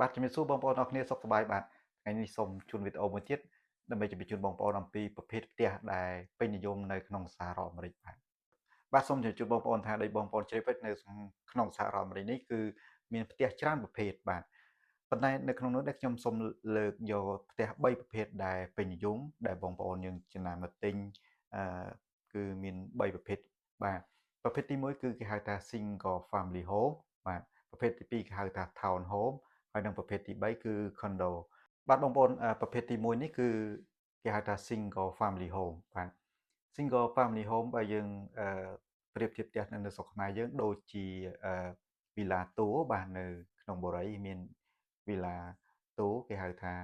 បាទជំរាបសួរបងប្អូនអរគ្នាសុខសប្បាយបាទថ្ងៃនេះសូមជូនវីដេអូមួយទៀតដើម្បីជម្រាបជូនបងប្អូនអំពីប្រភេទផ្ទះដែលពេញនិយមនៅក្នុងសហរដ្ឋអាមេរិកបាទបាទសូមជម្រាបជូនបងប្អូនថាដោយបងប្អូនជ្រាបនៅក្នុងសហរដ្ឋអាមេរិកនេះគឺមានផ្ទះច្រើនប្រភេទបាទប៉ុន្តែនៅក្នុងនោះដែលខ្ញុំសូមលើកយកផ្ទះ3ប្រភេទដែលពេញនិយមដែលបងប្អូនយើងចំណាយមកទិញអឺគឺមាន3ប្រភេទបាទប្រភេទទី1គឺគេហៅថា single family home បាទប្រភេទទី2គេហៅថា town home ហើយនិងប្រភេទទី3គឺ condo បាទបងប្អូនប្រភេទទី1នេះគឺគេហៅថា single family home បាទ single family home បើយើងប្រៀបធៀបផ្ទះនៅស្រុកខ្មែរយើងដូចជាវីឡាតួបាទនៅក្នុងបូរីមានវីឡាតួគេហៅថា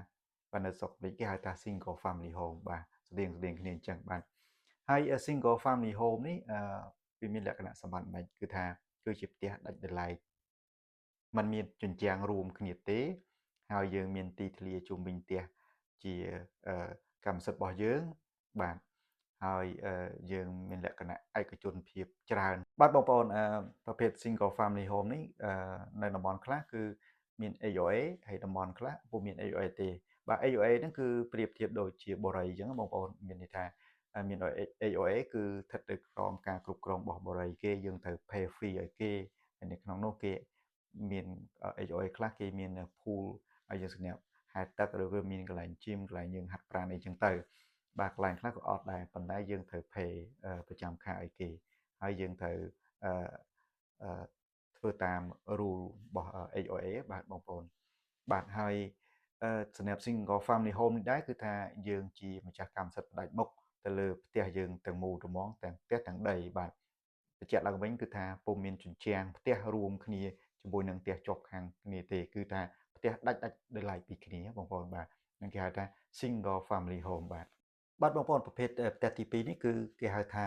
បាទនៅស្រុកនេះគេហៅថា single family home បាទស្តៀងស្តៀងគ្នាអញ្ចឹងបាទហើយ single family home នេះវាមានលក្ខណៈសម្បត្តិម៉េចគឺថាគឺជាផ្ទះដាច់ដោយឡែកมันមានជញ្ជាំងរួមគ្នាទេ ហើយយើងមានទីធ្លាជុំវិញផ្ទះជាកម្មសិទ្ធិរបស់យើងបាទហើយយើងមានលក្ខណៈឯកជនភាពច្រើនបាទបងប្អូនប្រភេទ single family home នេះនៅតំបន់ខ្លះគឺមាន HOA ហើយតំបន់ខ្លះពុំមាន HOA ទេបាទ HOA ហ្នឹងគឺប្រៀបធៀបដូចជាបុរីអញ្ចឹងបងប្អូនមានន័យថាមាន HOA គឺស្ថិតនៅក្រោមការគ្រប់គ្រងរបស់បុរីគេយើងត្រូវ pay fee ឲ្យគេហើយនៅក្នុងនោះគេមាន HOA ខ្លះគេមាន pool ឲ្យយើងសម្រាប់ហែលទឹកឬក៏មានកន្លែង gym កន្លែងយើងហាត់ប្រាណអីចឹងទៅបាទកន្លែងខ្លះក៏អត់ដែរប៉ុន្តែយើងត្រូវ pay ប្រចាំខែឲ្យគេហើយយើងត្រូវអឺធ្វើតាម rule របស់ HOA បាទបងប្អូនបាទហើយសម្រាប់ single family home នេះដែរគឺថាយើងជាម្ចាស់កម្មសិទ្ធិផ្ដាច់មុខទៅលើផ្ទះយើងទាំងមូលត្មងទាំងផ្ទះទាំងដីបាទបញ្ជាក់ឡើងវិញគឺថាពុំមានជញ្ជាំងផ្ទះរួមគ្នាជាមួយនឹងផ្ទះជាប់ខាងគ្នាទេគឺថាផ្ទះដាច់ដាច់ដោយឡែកពីគ្នាបងប្អូនបាទនឹងគេហៅថា single family home បាទបាទបងប្អូនប្រភេទផ្ទះទី2នេះគឺគេហៅថា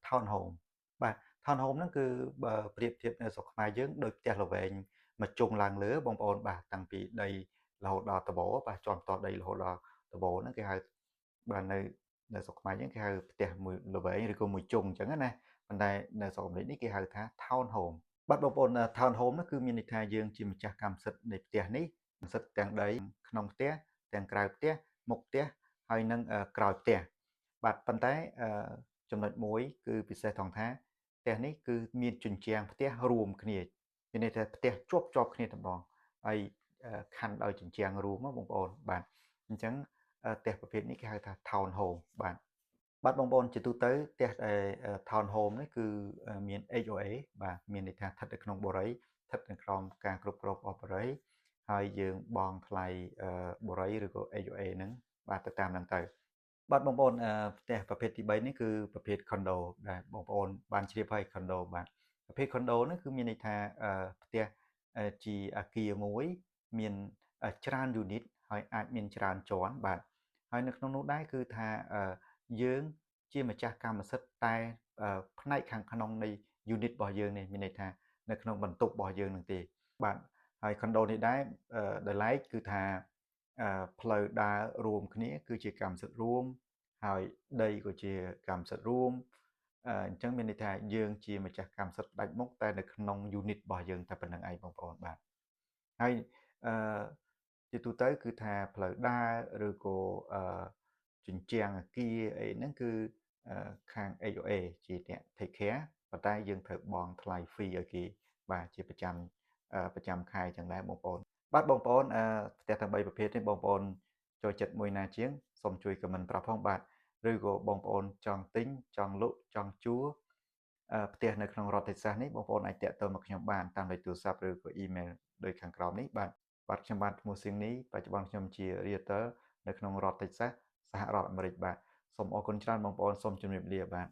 town home បាទ town home ហ្នឹងគឺបើប្រៀបធៀបនៅស្រុកខ្មែរយើងដូចផ្ទះល្វែងមួយជុងឡើងលើបងប្អូនបាទតាំងពីដីរហូតដល់ដបបាទជាន់តដីរហូតដល់ដបហ្នឹងគេហៅបាទនៅនៅស្រុកខ្មែរយើងគេហៅផ្ទះមួយល្វែងឬក៏មួយជុងអញ្ចឹងណាប៉ុន្តែនៅស្រុកអាមេរិកនេះគេហៅថា town home បាទបងប្អូន town home នោះគឺមានន័យថាយើងជាម្ចាស់កម្មសិទ្ធិនៃផ្ទះនេះសិទ្ធិទាំងដីក្នុងផ្ទះទាំងក្រៅផ្ទះមុខផ្ទះហើយនិងក្រោយផ្ទះបាទប៉ុន្តែចំណុចមួយគឺពិសេសថងថាផ្ទះនេះគឺមានជញ្ជាំងផ្ទះរួមគ្នាមានន័យថាផ្ទះជាប់ជាប់គ្នាតែម្ដងហើយខណ្ឌដោយជញ្ជាំងរួមបងប្អូនបាទអញ្ចឹងផ្ទះប្រភេទនេះគេហៅថា town home បាទបាទបងប្អូនជាទូទៅផ្ទះដែល town home នេះគឺមាន HOA បាទមានន័យថាស្ថិតនៅក្នុងបុរីស្ថិតនៅក្រោមការគ្រប់គ្រងរបស់បុរីហើយយើងបង់ថ្លៃបុរីឬក៏ HOA ហ្នឹងបាទទៅតាមហ្នឹងទៅបាទបងប្អូនផ្ទះប្រភេទទី3នេះគឺប្រភេទ condo ដែលបងប្អូនបានជ្រាបហើយ condo បាទប្រភេទ condo នេះគឺមានន័យថាផ្ទះជាអាគារមួយមានច្រើន unit ហើយអាចមានច្រើនជាន់បាទហើយនៅក្នុងនោះដែរគឺថាយើងជាម្ចាស់កម្មសិទ្ធិតែផ្នែកខាងក្នុងនៃ unit របស់យើងនេះមានន័យថានៅក្នុងបន្ទប់របស់យើងនឹងទេបាទហើយ condo នេះដែរដោយឡែកគឺថាផ្លូវដើររួមគ្នាគឺជាកម្មសិទ្ធិរួមហើយដីក៏ជាកម្មសិទ្ធិរួមអញ្ចឹងមានន័យថាយើងជាម្ចាស់កម្មសិទ្ធិផ្ដាច់មុខតែនៅក្នុង unit របស់យើងតែប៉ុណ្្នឹងឯងបងប្អូនបាទហើយអឺជាទូទៅគឺថាផ្លូវដើរឬក៏អឺជញ្ជាំងអគារអីហ្នឹងគឺខាង HOA ជាអ្នក take care ប៉ុន្តែយើងត្រូវបង់ថ្លៃ fee ឲ្យគេបាទជាប្រចាំប្រចាំខែចឹងដែរបងប្អូនបាទបងប្អូនផ្ទះទាំង3ប្រភេទនេះបងប្អូនចូលចិត្តមួយណាជាងសូមជួយ comment ប្រាប់ផងបាទឬក៏បងប្អូនចង់ទិញចង់លក់ចង់ជួលផ្ទះនៅក្នុងរដ្ឋតិចសាសនេះបងប្អូនអាចទាក់ទងមកខ្ញុំបានតាមលេខទូរស័ព្ទឬក៏អ៊ីមែលដូចខាងក្រោមនេះបាទបាទខ្ញុំបាទឈ្មោះសៀងនីបច្ចុប្បន្នខ្ញុំជា Realtor នៅក្នុងរដ្ឋតិចសាសសហរដ្ឋអាមេរិកបាទសូមអរគុណច្រើនបងប្អូនសូមជម្រាបលាបាទ។